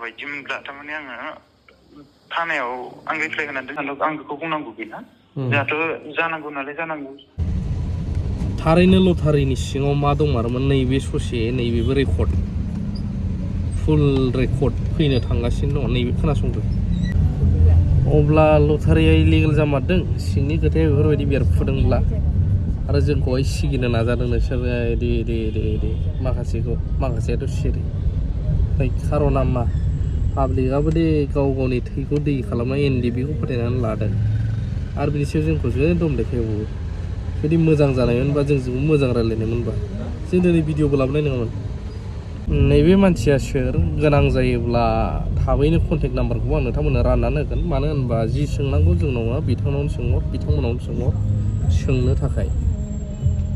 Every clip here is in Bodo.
बायदिमोनब्ला थारमाने आङो थानायाव आं रिप्लाइ होनानै दोनखानांगौ आं बेखौ बुंनांगौ गैया जोंहाथ' जानांगौ नालाय जानांगौ थारैनो लटारिनि सिङाव मा दंमारोमोन नैबे ससे नैबेबो रेकर्ड फुल रेकर्ड फैनो थांगासिनो दङ नैबे खोनासंदो अब्ला लटारिया इलिगेल जामारदों सिंनि खोथाया बेफोरबायदि बेरफुदोंब्ला आरो जोंखौहाय सिगिनो नाजादों नोंसोरो दे माखासेयाथ' सिरि ओमफ्राय खारना मा पाब्लिकआबो दे गाव गावनि थैखौ दै खालामना एनडिबिखौ फोथायनानै लादों आरो बिनि सायाव जोंखौसो दम देखायबावो जुदि मोजां जानायमोनबा जोंजोंबो मोजां रायलायनायमोनबा जों दिनै भिडिअबो लाबोनाय नङामोन नैबे मानसिया सोर गोनां जायोब्ला थाबैनो कन्टेक्ट नाम्बारखौबो आं नोंथांमोननो राननानै होगोन मानो होनबा जि सोंनांगौ जोंनाव नङा बिथांमोनावनो सोंहर सोंनो थाखाय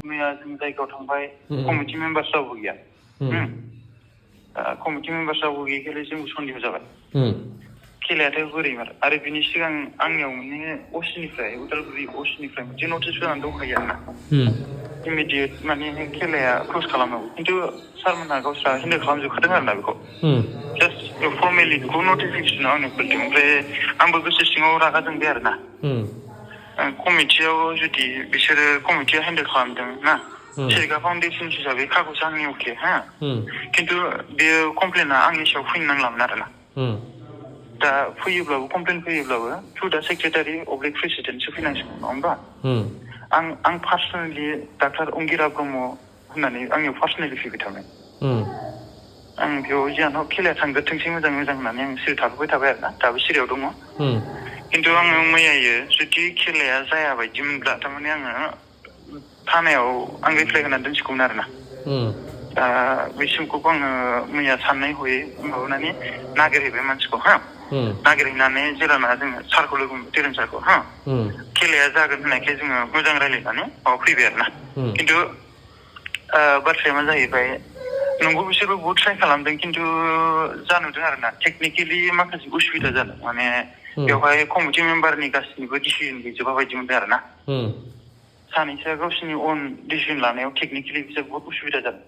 मैया जों जायगायाव थांबाय कमिटि मेम्बार्स रावबो गैया कमिटि मेम्बार्स रावबो गैयैखाय जोंबो सन्देह जाबाय खेलायाथ' बोरैमार आरो बिनि सिगां आंनियाव माने असिनिफ्राय उदालगुरि असिनिफ्राय मोनसे नटिस होनानै दंखायो आरोना इमिडियेट माने खेलाया क्ल'ज खालामनांगौ खिन्थु सारमोनहा गावस्रा हेन्डेल खालामजोबखादों आरोना बेखौ जास्ट फर्मेलि बेखौ नटिफिकेसनाव आंनो फैदों ओमफ्राय आंबो गोसो सिङाव रागा जोंबाय आरोना कमिटियाव जुदि बिसोरो कमिटिया हेन्डेल खालामदों ना सिरिका फाउन्डेसन हिसाबै खागज आंनि अके खिन्थु बेयो कमप्लेना आंनि सायाव फैनो नांलामोन आरोना दा फैयोब्लाबो कमप्लेन फैयोब्लाबो थ्रु दा सेक्रेटारि अब्लिक प्रेसिडेन्टसो फैनांसिगौ नङा होमबा आं पार्सनेलि डाक्टार अंगिरा ब्रह्म होननानै आंनियाव पार्सनेलि फैबाय थाबाय आं बेयाव जियानो खेलाया थांग्रोथोंसै मोजां होननानै आं सिरि थाबोबाय थाबाय आरोना दाबो सिरियाव दङ खिन्थु आङो मैयायो जुदि खेलाया जाया बायदिमोनब्ला थारमाने आङो थानायाव आं रिप्लाइ होनानै दोनसिगौमोन आरोना दा बे सिमखौबो आङो मैया साननाय हयै माबानानै नागिरहैबाय मानसिखौ नागिरहैनानै जेलाना जोङो सारखौ लोगो धीरेन सारखौ खेलाया जागोन होननायखाय जोङो मोजां रायलायनानै माबा फैबाय आरोना खिन्थु बाथ्राया मा जाहैबाय नंगौ बिसोरबो बहुद ट्राइ खालामदों खिन्थु जानुदों आरोना टेकनिकेलि माखासे उसुबिदा जादों माने बेवहाय कमिटि मेम्बारनि गासिनिबो डिसिजन गैजोबा बायदि मोनदों आरोना सानैसोआ गावसिनि अन डिसिजन लानायाव टेकनिकेलि बिसोर बहुद उसुबिदा जादों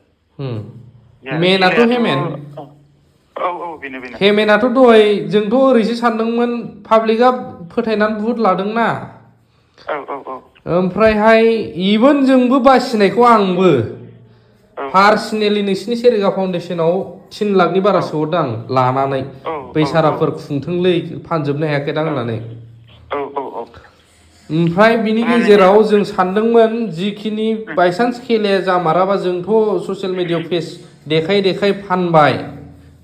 मेनाथ' हेमेन बेनो हेमेनाथ' दहाय जोंथ' ओरैसो सानदोंमोन पाब्लिकआ फोथायनानै बुहुद लादोंना ओमफ्रायहाय इभेन जोंबो बासिनायखौ आंबो पार्सनेलि नोंसिनि सेरिगा फाउन्डेसनाव 3 लाखनि बारासो हरदों आं लानानै बैसाराफोर खुंथोंलै फानजोबनो हायाखैदां होननानै ओमफ्राय बिनि गेजेराव जों सानदोंमोन जिखिनि बायसान्स खेलाया जामाराबा जोंथ' ससियेल मिडियायाव पेज देखाय फानबाय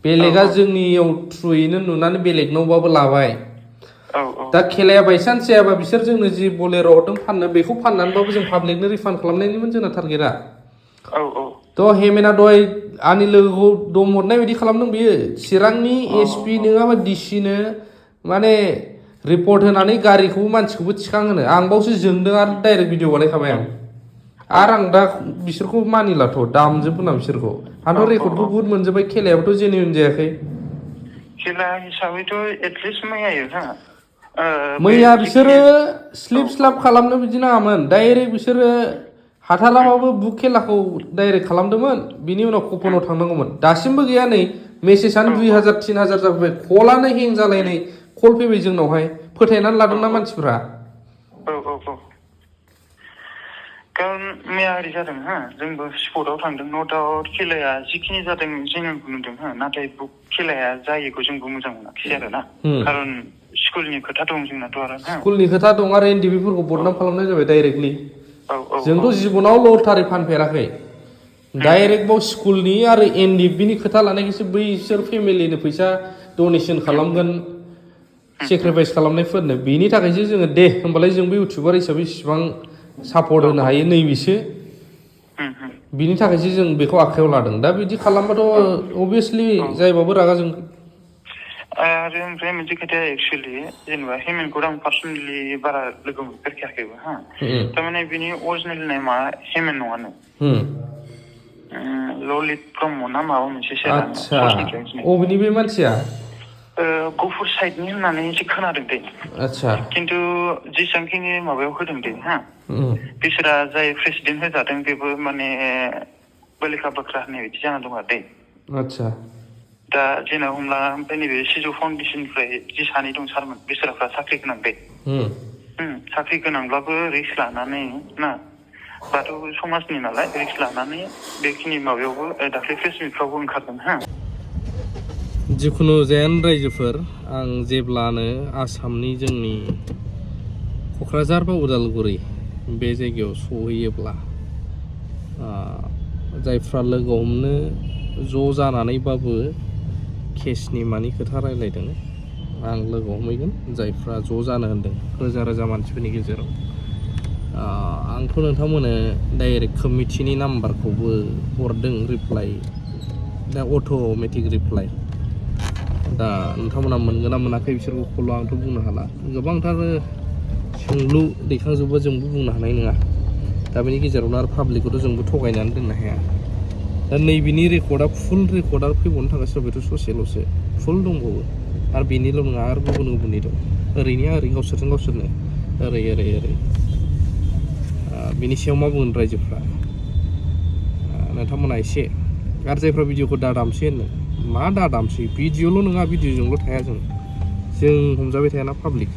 बेलेगा जोंनियाव थ्रुयैनो नुनानै बेलेगनावबाबो लाबाय दा खेलाया बायसान्स जायाबा बिसोर जोंनो जि बलेर' हरदों फाननो बेखौ फाननानैबाबो जों पाब्लिकनो रिफान्ड खालामनायनिमोन जोंना टारगेटआ थ' हेमेना दहाय आंनि लोगोखौ दम हरनाय बायदि खालामदों बियो चिरांनि एसपि नङाबा डिसिनो माने रिपर्ट होनानै गारिखौबो मानसिखौबो थिखांहोनो आं बावसो जोंदों आरो डाइरेक्ट भिडिअ बानायखाबाय आं दा बिसोरखौ मानिलाथ' दामजोबगोन बिसोरखौ आंथ' रेकर्डखौ बुहुद मोनजोब्बाय खेलायाबोथ' जेनुइन जायाखै खेला हिसाबैथ' एटलिस्ट मैया बिसोरो स्लिप स्लाप खालामनो बिदि नाङामोन डाइरेक्ट बिसोरो हाथाराबाबो बुक खेलाखौ डाइरेक्ट खालामदोंमोन बिनि उनाव कपनाव थांनांगौमोन दासिमबो गैया नै मेसेजआनो 2000 3000 जाबाय कलानो हें जालायनाय कल फैबाय जोंनावहाय फोथायनानै लादोंना मानसिफ्रा खारन मैया ओरै जादों जोंबो स्पटआव थांदों न' डाउट खेलाया जिखिनि जादों जेनुइनखौ नुदों नाथाय बुक खेलाया जायैखौ जोंबो मोजां मोनाखिसै आरोना खारन स्कुलनि खोथा दं जोंनाथ' आरो स्कुलनि खोथा दं आरो एनडिबिफोरखौ बदनाम खालामनाय जाबाय डाइरेक्टलि जोंथ' जिबनाव लटारि फानफेराखै डाइरेक्ट बाव स्कुलनि आरो एनडिबिनि खोथा लानायखौसो बैसोर फेमिलिनो फैसा डनेसन खालामगोन सेक्रिफाइस खालामनायफोरनो बेनि थाखायसो जोङो दे होमबालाय जोंबो इउटुबार हिसाबै इसिबां सापर्ट होनो हायो नैबेसो बिनि थाखायसो जों बेखौ आखायाव लादों दा बिदि खालामबाथ' अभियासलि जायबाबो रागा जोंगोन आरो ओमफ्राय मोनसे खोथाया एक्सुवेलि जेनेबा हेमेनखौ आं पार्सनेलि बारा लोगो मोनफेरखायाखैबो थारमाने बिनि अरिजिनेल नेमा हेमेन नङानो ललित ब्रह्म ना माबा मोनसे आच्छा अबेनि बे मानसिया गुफुर साइडनि होननानै एसे खोनादों दे आच्छा खिन्थु जेसेबांखिनि माबायाव होदों दे बिसोरा जाय प्रेसिडेन्ट होजादों बेबो माने बोलिखा बोख्रा होननाय बायदि जाना दं आरो दे आच्छा दा जेनेबा हमला ओमफ्राय नैबे सिजौ फाउन्डेसननिफ्राय जि सानै दं सारमोन बिसोरफ्रा साख्रि गोनां दै साख्रि गोनांब्लाबो रिक्स लानानै ना बाथौ समाजनि नालाय रिक्स लानानै बेखिनि माबायावबो दाख्लै प्रेस मिटफ्रावबो ओंखारदों हा जिखुनु जेन रायजोफोर आं जेब्लानो आसामनि जोंनि क'क्राझार बा उदालगुरि बे जायगायाव सहैयोब्ला जायफ्रा लोगो हमनो ज' जानानैबाबो केसनि मानि खोथा रायलायदों आं लोगो हमहैगोन जायफ्रा ज' जानो होनदों रोजा रोजा मानसिफोरनि गेजेराव आंथ' नोंथांमोननो डाइरेक्ट कमिटिनि नाम्बारखौबो हरदों रिप्लाइ दा अट'मेटिक रिप्लाइ दा नोंथांमोना मोनगोन ना मोनाखै बिसोरखौ खौल' आंथ' बुंनो हाला गोबांथार सोंलु दैखांजोबबा जोंबो बुंनो हानाय नङा दा बेनि गेजेरावनो आरो पाब्लिकखौथ' जोंबो थगायनानै दोननो हाया दा नैबेनि रेकर्डआ फुल रेकर्डआ फैबावनो थांगासिनो बेथ' ससेल'सो फुल दंबावो आरो बेनिल' नङा आरो गुबुन गुबुननि दं ओरैनो ओरै गावसोरजों गावसोरनो ओरै ओरै ओरै बिनि सायाव मा बुंगोन रायजोफ्रा नोंथांमोना एसे आरो जायफ्रा भिडिअखौ दादामसै होनो मा दादामसै भिडिअल' नङा भिडिअजोंल' थाया जों हमजाबाय थायाना पाब्लिक